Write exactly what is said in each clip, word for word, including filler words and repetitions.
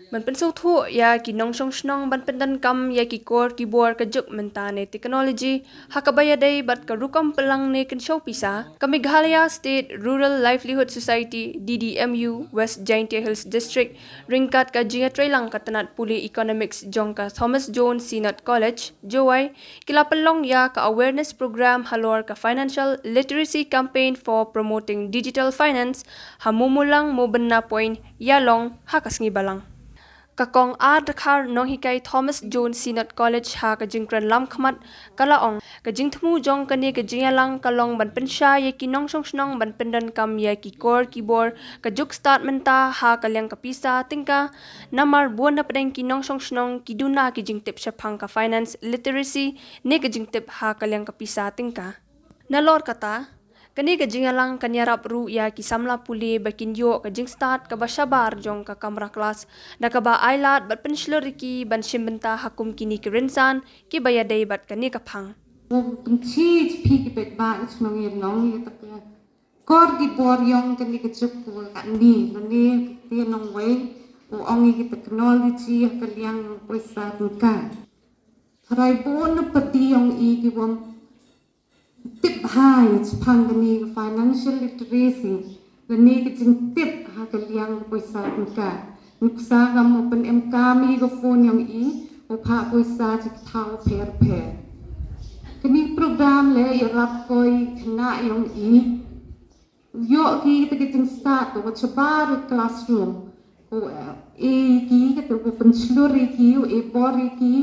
Ban pynsngewthuh ïa ki nongshong shnong ban pyndonkam ïa ki kor ki bor ka juk mynta ne technology ha kaba ïadei bad ka rukom pynlang ne kynshew pisa, ka Meghalaya State Rural Livelihood Society, D D M U, West Jaintia Hills District, ryngkat ka jingïatreilang ka tnat pule Economics jong ka Thomas Jones Synod College, Jowai, ki la pynlong ïa ka awareness program halor ka Financial Literacy Campaign for Promoting Digital Finance ha Mawmulang Mawbynna Point, Ïalong, ha ka sngi Balang. Ka Kong R Dkhar, nonghikai Thomas Jones Synod College, ha ka jingkren lamkhmat, ka la ong, ka jingthmu jong kane ka jingïalang ka long ban pynshai ïa ki nongshong shnong ban pyndonkam ïa ki kor ki bor ka juk stad mynta ha ka liang ka pisa tyngka, namar bun na pdeng ki nongshong shnong ki duna ki jingtip shaphang ka finance literacy ne ka jingtip ha ka liang ka pisa tyngka. Nalor kata, kane ka jingïalang kan ïarap ruh ïa ki samla pule ba kin ïoh ka jingstad kaba shabar jong ka kamra klas, da kaba ailad bad pynshlur ïa ki ban shim bynta ha kum kine ki rynsan kiba ïadei bad kane ka phang. Bad pynchit phi ki bad ba ich nong ïa nong ïa tak ïa kor ki bor ïong kane ka juk ko ka ni lane ka ti nong wei, u ong ïa ki technology ha ka liang ïong pisa tyngka. Tharai bun na pyrdi ïong i ki bym tip bha shaphang kane ka financial literacy lane ka jingtip ha ka liang ka pisa tyngka. Nuksa kam u pynemkam ïa ka phone ïong i, u phah pisa cha ki thaw pher pher. Kane program leh ïarap ko ïa khynnah ïong i, u ïoh ki kata ka jingstad kaba shabar classroom. U, eh, e ki kata u pynshlur ïa ki, u e bor ïa ki,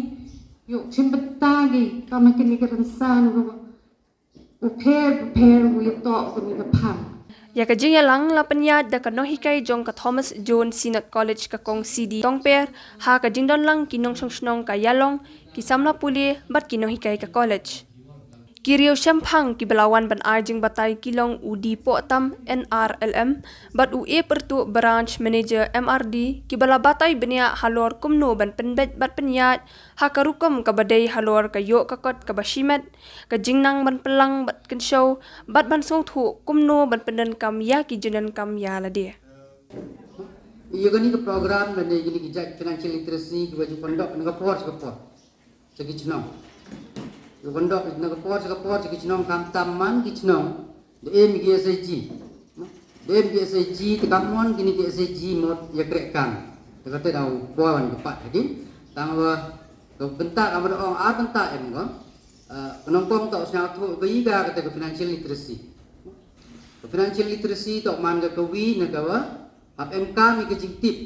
ïoh shim bynta ki kane kane ka rynsan kaba u pher u pher u ïatoh kane ka phang. Ïa ka jingïalang la pynïaid da ka nonghikai jong ka Thomas Jones Synod College, ka Kong C D Tongper, ha ka jingdonlang ki nongshong shnong ka Ïalong, ki samla pule bad ki nonghikai ka college. Ki riew shemphang kiba la wan ban ai jingbatai ki long u D Pohtam, N R L M, bad u E Pyrtuh, Branch Manager, M R D, kiba la batai bniah halor kumno ban pynbeit bad pynïaid ha ka rukom kaba dei halor ka ïoh ka kot kaba shimet, ka jingnang ban pynlang bad kynshew, bad ban sngewthuh kumno ban pyndonkam ïa ki jingdonkam ïa lade. Ïa kane ka program lane kine ki jait financial literacy kiba ju conduct na ka por sha ka por sha ki chnong. Ju conduct na ka por sha ka por sha ki chnong, khamtam man ki chnong da em ki S H G. Da em ki S H G, te kam mon kine ki S H G mut ïa kreh kam. Te kata da u bor wan ka pat ha ki. Tang wa ka bynta ka ba da ong ar bynta em ko. Ah, ka nongkong ta u sngewthuh ka ïa ka kata ka financial literacy. Ka financial literacy to man ka kawi na ka wa hap em kam ïa ka jingtip.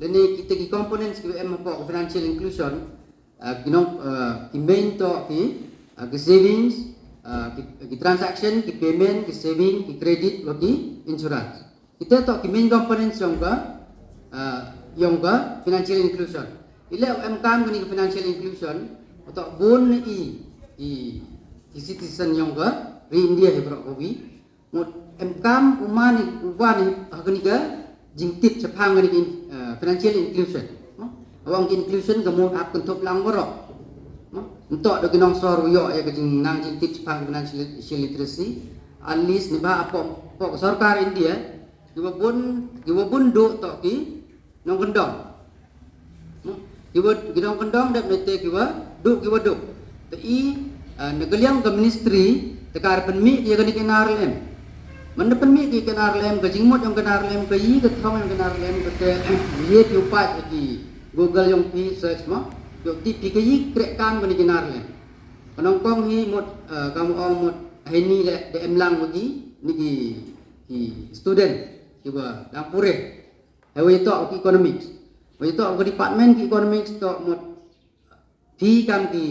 Lane kita ki components ki em hapoh ka financial inclusion, ah, ki nong, ah, ki main to ki, ah, ki savings, ah, ki, ki transaction, ki payment, ki saving, ki credit, wa ki insurance. Kita to ki main components ïong ka, ah, ïong ka financial inclusion. Ile em kam kani ka financial inclusion, to bun i, i, i citizen ïong ka ri India hi bro ko wi. Mut em kam u man i, u wan i ha kani ka jingtip shaphang kani ka in-, ah, financial inclusion. Mo? Awang ki inclusion ka mut ap kynthup lang baroh. Mo? Ntok da ki nongsor u ïoh ïa ka jingnang jingtip shaphang financial, financial literacy. At least ni ba hapoh, hapoh ka sorkar India, kiba bun, kiba bun duh to ki nongkyndong. Hmm? Kiba, ki nongkyndong dep ne te kiba duh, kiba duh. Te i, ah, na ka liang ka ministry, te ka pynmih ïa kani ka N R L M. Man da pynmih ïa ka N R L M, ka jingmut ïong ka N R L M, ka i ka thong ïong ka N R L M, ka te, ïa ki upat ïa ki Google ïong phi search mo. Ïoh tip phi ka i kreh kam kani ka N R L M. Ka nongkong hi mut, ah, ka mo ong mut, hi ni le, da em lang mo ki, ni ki, ki student, kiba dang pure. Hei, wa ïa to ki economics. Wa ïa to ki department ki economics to mut phi kam ki,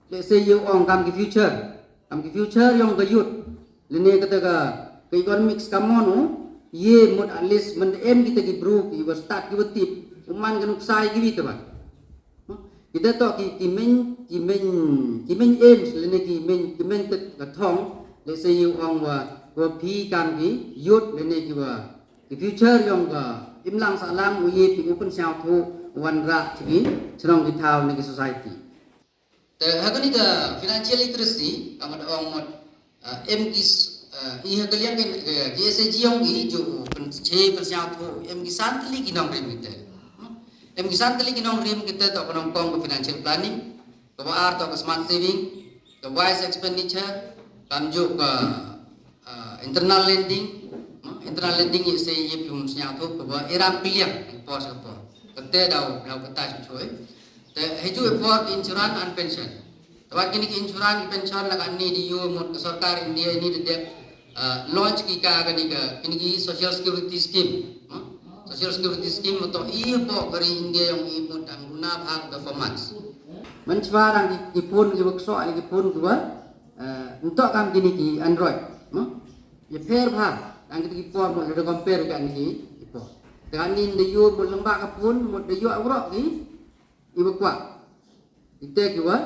let's say, ïa ong kam ki future. Kam ki future ïong ka youth. Lane kata ka, ka economics ka mon u, ïa mut at least man em kita ki bru, kiba stad kiba tip. U man ka nuksa ïa kiwi te ba. Kita to ki, ki main, ki main, ki main aims, lane ki main, ki main ka, ka thong, let's say ïa ong wa, wa phi kam ki youth, lane kiwa, ki future ïong ka imlang sahlang u ïa phi u pynsngewthuh wanrah ki chnong ki thaw ne ki society. Te ha kani ka financial literacy, ka mut ong mut, ah, em ki s-, ah, i ha ka liang ki, ki, ki S H G ïong ki ju pynche pynsngewthuh, em ki san tylli ki nongrim kita. Hmm? Em ki san tylli ki nongrim kita toh ka nyngkong ka financial planning, kaba ar toh ka smart saving, ka wise expenditure, kamjooh ka uh, internal lending, internal lending ïa se ïa phi um sñiawthuh kaba iram piliang por sa por. Kata daw daw kata shu shu. Te haju i por ki insurance and pension. Te wat kini ki insurance ki pension la kani da ïoh mut ka sorkar India ini da dep uh, launch ki ka kani ka kini ki social security scheme. Social security scheme mut i por ka ri India yong i mut dang duna bha ka performance. Mynchwa dang ki phone ki ba kso ki phone ki ba Ntok kam kini ki Android. Ïa pher bha dang kini ki por mut da compare ka ni ki por. Te kani da ïoh mut lembah ka phone mut da ïoh awrok ki iba kwah. Ite ki wa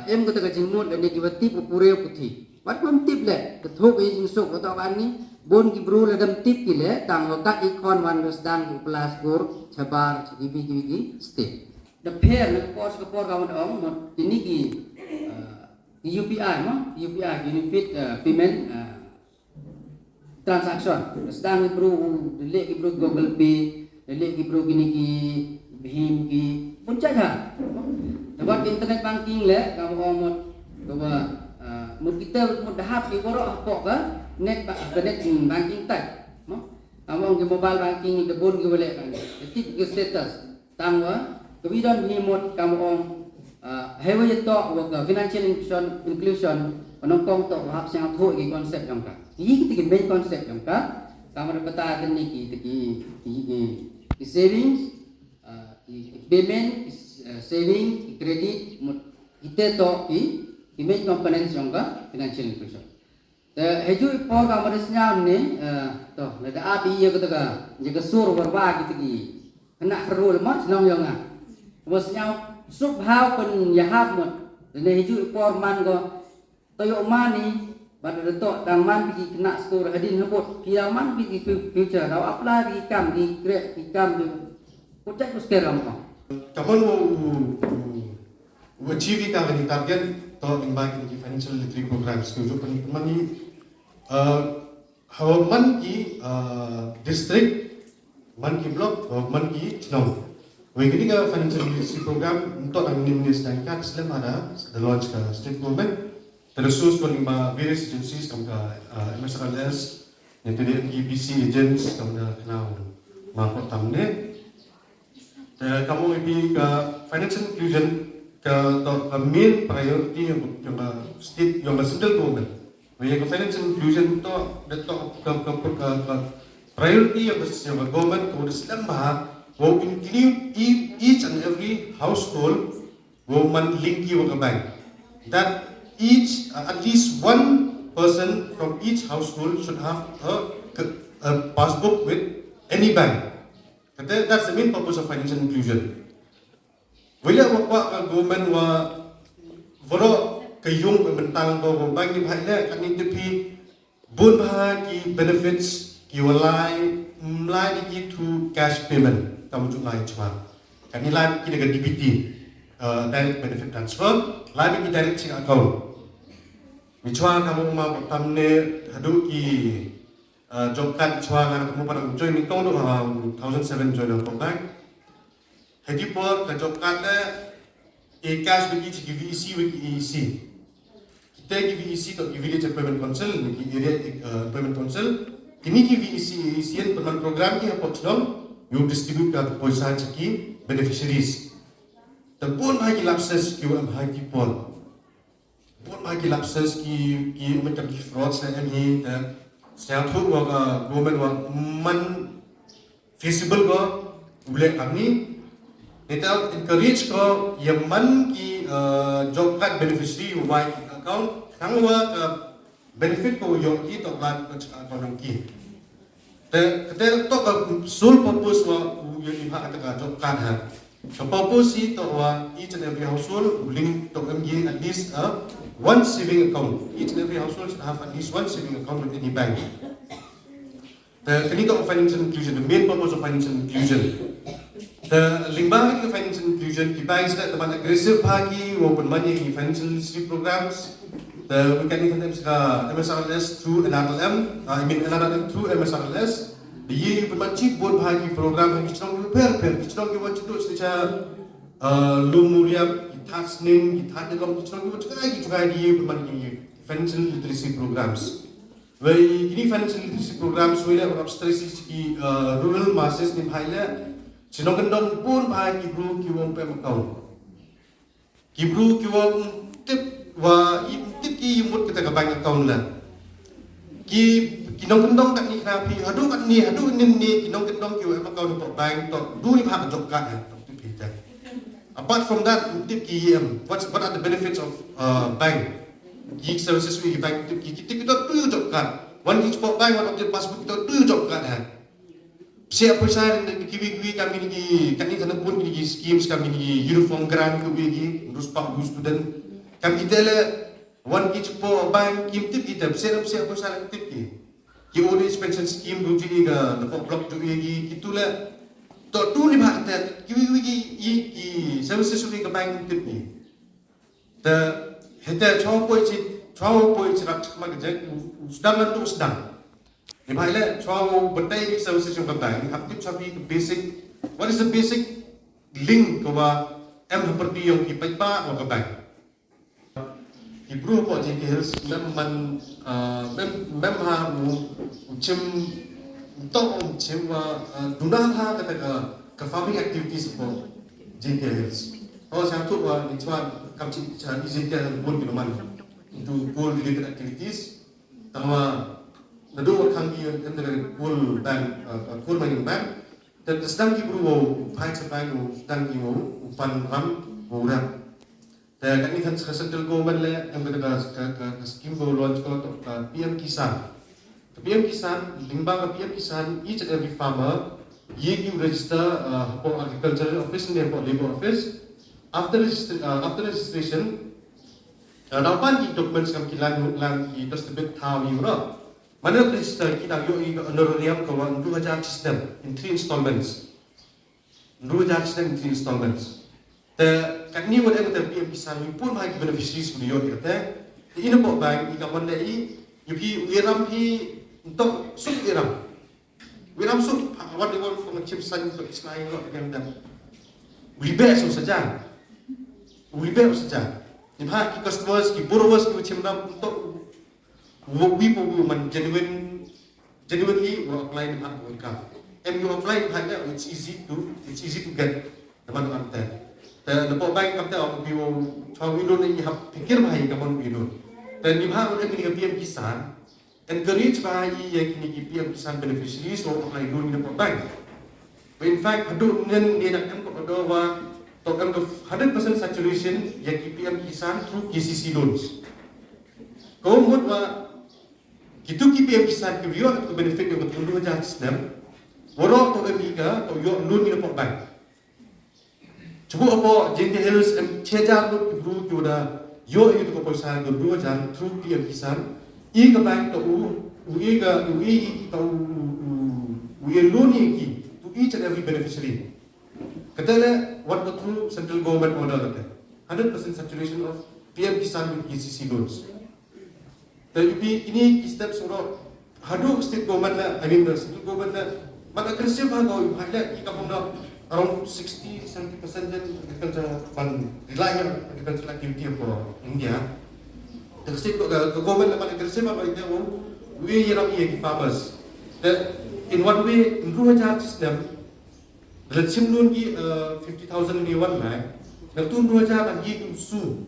em kata ka jingmut da ni ki wa tip u pure u puthi. Wat kum tip le ka thok i jingsuk wa tok ani bun ki bru la dam tip ki le tang wa kat i khon wan da sdang ki plas gur chabar ki bi ki bi ki step. Da pher na ka por sa ka por ka mut ong mut kini ki U P I mo, U P I, Unified uh, Payment uh, Transaction. Sdang ki bru, dele ki bru Google Pay, dele ki bru kini ki Bhim ki pun chaja. Dapat internet banking le, kamu omot kawa uh, mut kita mut dahap ki borok hapok ka net ba- ka net banking tak. Kamu ong ki mobile banking debun ki boleh kan. Tip ki status. Tang wa ka wi don hi mut kam ong uh, hei wa ïa tok wa ka financial inclusion, inclusion wa nongkong tok wa hap sñiawthuh ki concept jong ka. Ki ki ki main concept jong ka. Kam da pata kan ni ki ki ki ki, ki savings, uh, ki payment, ki uh, saving, ki credit, mut ki te tok ki ki main components jong ka financial inclusion. Te heju i por ka mari sñiaw ni to lada ap i ïa kata ka ïa ka sur warwa kita ki kena perlu lemot senong yong nga. Mari sñiaw suk bhaw pun ïahap mut. Lane heju i por man ko to yok man ni bad da to dang man ki kena sur hadin habut ki dang man ki future daw apply ki kam ki krek ki kam ki Kutjat ku sker am ko. Kaman u u u achieve ka ni target to in ba ki financial literacy programs ku ju pen man ni uh, hawa man ki uh, district man ki block hawa man ki chnong. Wei kini ka financial literacy program untuk ang ni minister ka slem ada the launch ka state government. Terus ko ni ba various agencies kam ka uh, M S R L S ni tadi ki B C agents kam da kenal ma ko tam ni. Te kamu ibi ka financial inclusion ka to ka main priority yang yang ka state yang ka central government. Wei ka financial inclusion to da to ka ka ka ka priority yang ka yang ka government ko da slem ba ko include e- each and every household ko man link ki wa ka bank. That each uh, at least one person from each household should have a, a passbook with any bank. Kata that's the main purpose of financial inclusion. Wala wa kwa ka government wa voro ka yung ka bentang ko ko bank ni bhai le kan ni tepi bun bha ki benefits ki walai mlai di ki through cash payment kam ju lai chwa. Kan ni lai ki daga D B T uh, direct benefit transfer lai ki direct ching account. Ni chwa kamu ma tam ne hadu ki uh, job card chwa ngan kamu pada join ni tong tu ha two thousand seven join ko bank. Hadi por ka job card le e cash bagi chi ki V E C bagi E E C. Kita ki V E C to ki Village Employment Council ni ki Area uh, Employment Council. Kini ki V E C E E C en pernah program ki apa chnong you distribute ka poisa chi ki beneficiaries. Te bun bha ki lapses ki wa em ha ki por. Bun bha ki lapses ki ki macam ki fraud sa em hi te. Saya tu wa ka government wa man feasible ko u leh kam ni. Neta encourage ko ïa man ki uh, job card beneficiary u bai ki account tang wa ka benefit ko u ïoh ki to lad ko chaka account ki. Te kata to ka sole purpose wa u ïoh ni ha kata ka job card ha. Ka purpose hi to wa each and every household u link to em gi at least a one saving account. Each and every household should have at least one saving account with any bank. The kani to financial inclusion, the main purpose of financial inclusion. The lingba ki financial inclusion ki banks na teman aggressive bha ki wa pun manya ki financial literacy programs. The we can even them ka M S R L S through N R L M, uh, I mean N R L M through M S R L S. Ïa, ïa pynman chi bun bha ki program ha ki chnong ki pher pher, ki chnong ki wan chitut sha, uh, Lumuriap, ki Thasning, ki Thadilong, ki chnong ki wan chitut ki chitut ïa pynman ki financial literacy programs. Wei kini financial literacy programs wei le wan stress ki, uh, rural masses ni bha le. Chnong kyndong bun bha ki bru ki wan pem account. Ki bru ki wan tip wa i tip ki mut kita ka bank account la. Ki, ki nongkyndong kat ni kena phi, haduh kat ni, haduh nin ni, ki nongkyndong ki wan account to bank to, du ni bha ka job card ha, to tip phi ta. Apart from that, tip ki em, what, what are the benefits of, uh, bank? Ki services wi bank tip ki, ki tip ki to du job card. Wan ki spot bank, wan update passbook to du job card ha. Psiah poisa ki wi ki wi kam kini ki, kani thana pun kini ki schemes kam kini ki uniform grant ki wi ki, rus pak rus student. Kam ki tele, wan ki chepo bank kim tip ki tep, psiah psiah poisa ki tip ki. Ki old age pension scheme ruh ji ka, the pop block ruh ji ki, ki tu le. To tu ni bha te, ki wi wi ki, i, ki services wi ka bank tip ki. Te, hete chwa poi chi, chwa poi chi rak chakma ka jek, u, u sdang na tu sdang. Ni bha le, chwa u betai ni services jong ka bank, hap tip chabi ka basic, what is the basic link ka wa em ha pyrdi yong ki paidbah wa ka bank. Ki bru po J T Hills mem man, ah, mem, mem ha u, u chim, to u chim wa, ah, duna ha kata ka, ka farming activities po J T Hills. O sa tu wa ni chwa kam chi cha ni J T Hills bun ki man. Into coal related activities. Tangwa nadu wa khang ki em da coal bank, ah, ah, coal mining bank. Dan sdang ki bru wa phai cha bank u sdang ki wa u pan ram wa u ram. Te kani than sa central government le, em ka, ka, ka, ka scheme ko launch ko to ka P M Kisan. Ka P M Kisan, lyngba ka P M Kisan, each and every farmer, ye ki register, uh, hapoh agricultural office ne hapoh labour office. After register, uh, after registration, uh, daw pan ki documents kam ki lan, lan ki testament thaw ni ro. Mana register ki daw yo i honorarium ka wan two hajar system in three installments. Hynriew hajar snem three installments. Te katni wat em te P M Kisan wi pun bha ki beneficiaries wi ïoh ïa te. Te ina pok bank i ka mon le i ïoh ki wi ram ki ntok suk wi ram. Wi ram suk ha wat de won ko chim san ko islai lo yang dam. Wi be so saja. Wi be so saja. Ni bha ki customers ki borrowers ki chim ram ntok Wo wi po wi man genuine, genuinely wo apply ni ha wo ka. Em you apply ni ha, it's easy to, it's easy to get. Teman teman te. Te lepo bank kam te ong wi wo chwa wi loan ni ha pikir bha i ka mon wi loan. Te ni bha em ni ka P M Kisan. Encourage bha i ya kini ki P M Kisan beneficiaries wo apply loan ni lepo bank. But in fact, haduh ngan ni nak em ko do wa to em ko hundred percent saturation ya ki P M Kisan through K C C loans. Ko mut wa kitu ki P M Kisan ki ïoh ka benefit ïa ka hynriew hajar snem. Waroh to em ka to ïoh loan ni pok bank. Chubu apo J T Hills em chejar lut ki bru ki uda ïoh ïa ka poisa ka hynriew hajar through P M Kisan. I ka bank to u, u i ka, u i ka u, u, u, u i loan ïa ki to each and every beneficiary. Kata le wat ko through central government order kata. Hundred percent saturation of P M Kisan with K C C loans. Te yu pi kini ki steps ro haduh state government le, I mean the central government le, man aggressive ha ko yu ha le ki ka pung da around sixty, seventy percent jen agriculture man rely on agricultural activity of India. The state go-, the government le man aggressive ha ko India wo, we yi ram yi ki farmers. Te in one way, in ruh hajar system, Lada chim loan ki, eh, fifty thousand ni wan mai. Nang tu dua hajar nang ki su.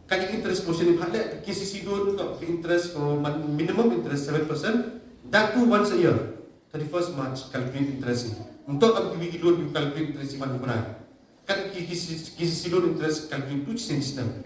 Ka interest portion ni phat le, K C C loan ka interest ko man minimum interest seven percent. That too once a year. Thirty-first March calculate interest ni. Untuk am ki loan you calculate interest ni man benar. Kan K C C, K C C loan interest calculate tu sen senang.